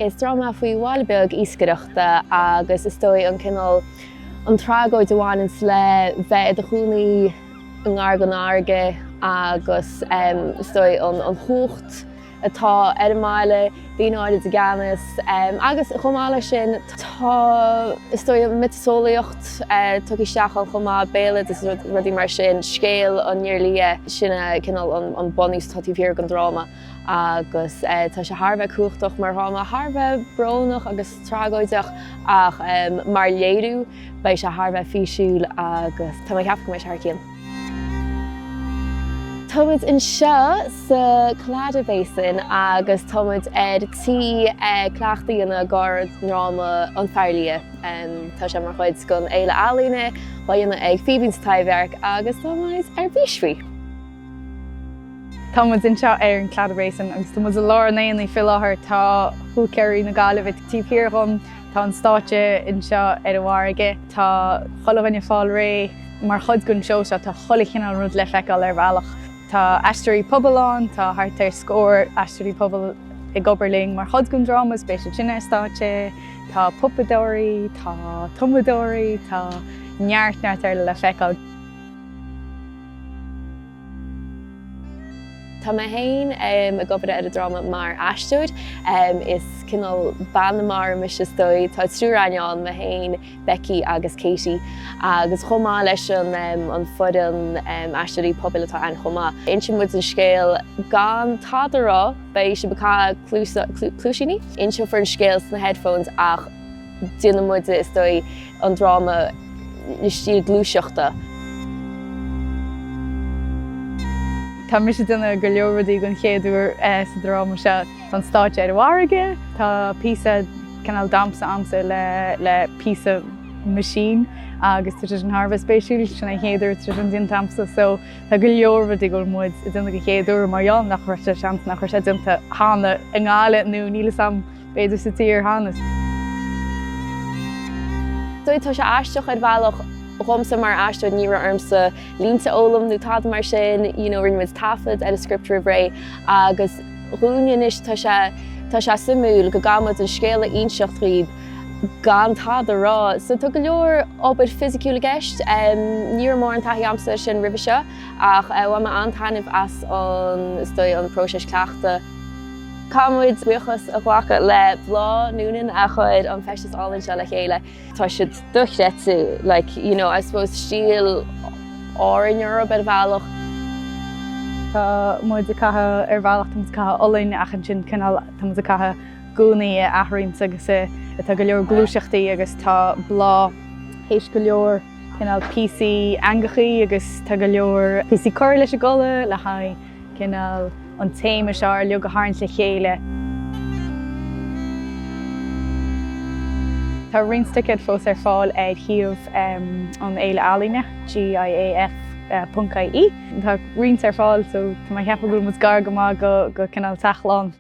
Is dráma faoi bhaile beag iascaireachta agus is dóigh an cineál, an tragóid a bhaineanns le bheith i do chónaí i ngar don fharraige agus is dóigh an chumhacht atá ar an mbaile, daoine áirid i gceannas agus chomh maith leis sin tá is dóigh an miotaseolaíocht tugtha isteach ann chomh maith, béaloideas is rudaí mar sin, scéal an Fhir Liath, sin é cineál an bunús atá taobh thiar den dráma. Agus tá sé thar a bheith cumhachtach mar dhráma, thar a bheith brónach agus tragóideach ach mar léiriú beidh sé thar a bheith físiúil agus tá mé ag ceapadh go mbeidh sé thar cionn. Tá muid anseo sa Claddagh Basin agus tá muid ar tí cleachtadh a dhéanamh dár ndráma An Fear Liath. Tá sé mar chuid den Fhéile Ealaíne á dhéanamh ag Fíbín sa Taibhdhearc agus tá muid ar bís faoi. Tá muid anseo ar an Claddagh Basin agus tá muid i lár an aonaigh faoi láthair. Tá Húicéirí na Gaillimhe taobh thiar dhom, tá an stáitse anseo ar an bhfarraige, tá chuile dhuine ag fáil réidh. Mar chuid den seó seo tá chuile chineál rud le feiceáil ar bhealach. Tá aisteoirí pobail ann, tá thart ar scór aisteoirí pobail ag obair linn mar chuid den dráma is beidh siad sin ar stáitse. Tá puipeadóirí, tá tumadóirí, tá neart neart eile le feiceáil. Tá mé féin ag obair ar an dráma mar aisteoir. Is cineál bean na mara mise is dóigh. Tá triúr againn ann, mé féin, Becky agus Katie, agus chomh maith leis an an foireann aisteoirí pobail atá ann chomh maith. Insíonn muid an scéal gan tada a rá, beidh sibh ag caitheamh cluaisíní. Inseofar an scéal sna headphones ach déanann muid, is dóigh, an dráma i stíl gluaiseachta. Tá mise ag déanamh go leor rudaí den chéad uair sa dráma seo. Tá an stáitse ar an bhfarraige, tá píosa cineál damhsa a'msa le le píosa machine agus tá sé sin thar a bheith spéisiúil, sin an chéad uair tá sé sin déanta a'msa so tá go leor rudaí go bhfuil muid ag déanamh den chéad uair mar gheall nach raibh sé seans nach raibh sé déanta cheana i nGaillimh nó níl 'fhios a'm b'fhéidir sa tír cheana. Dóigh, tá sé aisteach ar bhealach dhomsa mar aisteoir, ní raibh ormsa línte a fhoghlaim nó tada mar sin, you know, rinne muid taifead ar an script roimh ré agus dhúinne anois tá sé, tá sé suimiúil go gcaithfidh muid an scéal a inseacht dhaoib gan tada a rá. So tá go leor obair fisiciúil i gceist, ní raibh mórán taithí a'msa ar sin roimhe seo ach bhain mé an-taitneamh as an, is dóigh, an próiseas cleachtaidh. Caithfidh muid buíochas a ghlacadh le Bláth Noonan a chuir an feisteas álainn seo le chéile. Tá siad dochreidte, like, you know, I suppose stíl Árainn orthu ar bhealach. Tá muid ag caitheamh ar bhealach, tá muid ag caitheamh olainn ach ansin cineál tá muid ag caitheamh gúnaí a athraíonns agus atá go leor gluaiseachtaí agus tá Bláth théis go leor cineál píosaí eangachaí agus tá go leor píosaí curtha leis an gculaith le haghaidh cineál an téama seo uilig a tharraingt le chéile. Tá roinnt ticéad fós ar fáil ar shuíomh an Fhéile Ealaíne, GIAF ponc IE. Tá roinnt ar fáil so tá mé ag ceapadh go bhfuil muid gar go maith go cineál teach lán.